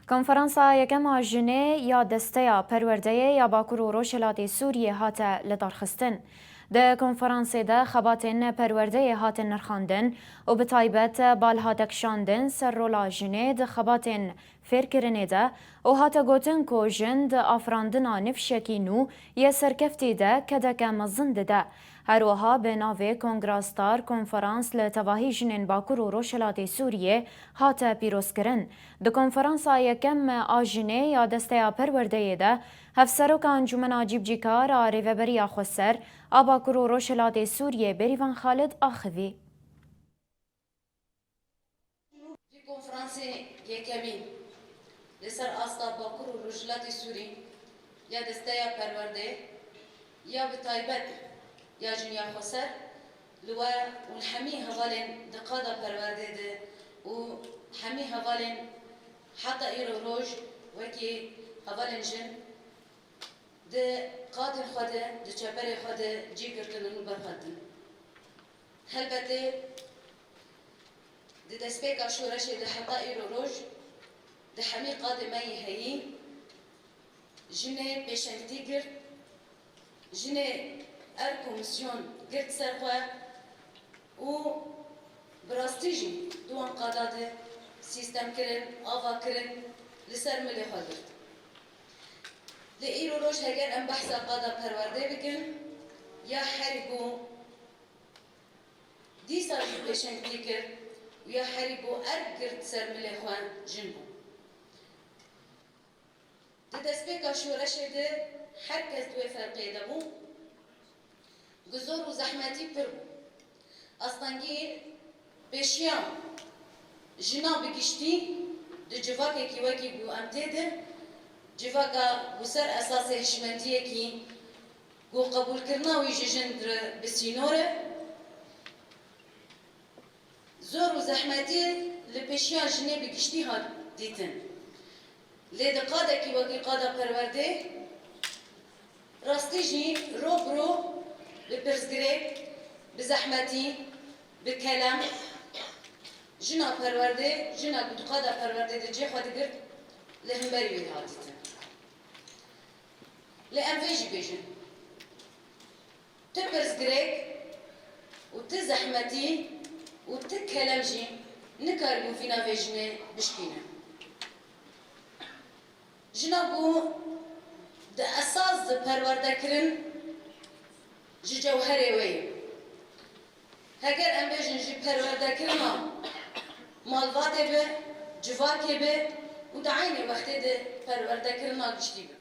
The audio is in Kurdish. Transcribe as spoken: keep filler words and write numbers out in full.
Konferansa yekem a jinê ya Desteya Perwerdeyê ya Bakur û Rojhilatê Sûriyê hate lidarxistin. Di konferansê de xebatên perwerdeyê hatin nirxandin û bi taybet bal hate kişandin ser rola jinê di xebatên fêrkirinê de û hate gotin ku jin di afirandina nifşekî nû yê serkeftî de kedeke mezin dide. Her wiha bi navê Kongra Star konferans li tevahî jinên Bakur û Rojhilatê Sûriyê hate pîrozkirin. Di konferansa yekem a jinê ya Desteya Perwerdeyê de Hevseroka Encûmena Cîbicîkar a Rêveberiya Xweser a Bakur û Rojhilatê Sûriyê Bêrîvan Xalid axivî. Vî konferansê yekemîn li ser asta Bakur û Rojhilatê Sûrî ya Desteya Perwerdeyê ya bi taybet ya Jin ya Xweser li we û li hemî hevalên di qada perwerdê de û hemî hevalên heta îro roj wekî hevalên jin di qadên xwe de, di çeperê xwe de cî girtinin û berxwedin. Helbetê di destpêka şoreşê de heta îro roj di hemî qadê me yê heyî jinê pêşengtî girt, jinê erk û misyon girt ser xwe û bi rastî jî di wan qada de sîstemkirin, avakirin li ser milê xwe girt. Lê îro roj heger em behsa qada perwerdê bikin, ya herî ku dîsa jî pêşengtî kir û ya herî ku erk girt ser milê xwe jin bû. Di destpêka şoreşê de her kes di wê ferqê de bû, bi zor û zehmetî pir bû. Astengî pêşiya jina bi giştî di civakekî wekî ku em tê de, civaka ku ser esasê hişmendiyekî ku qebûlkirina wî ji jin re bi sînor e, zor û zehmetî li pêşiya jinê bi giştî hat dîtin. Lê di qadekî wekî qada perwerdê, rastî jî ro bi ro bi pirsgirêk, bi zehmetî, bi kelem, jina perwerdê, jina ku di qada perwerdê de cê xwe digirt, li hemberî wê hat dîtin. Lê em vê jî bêjin. Ti pirsgirêk û ti zehmetî û ti kelem jî nikaribû vîna vê jinê bişkîne. Jina ku di esas de perwerdekirin ji cewherê wê ye. Heger em bêjin ji perwerdekirina malbatê be, civakê be û di eynê wextê de perwerdekirina giştî be.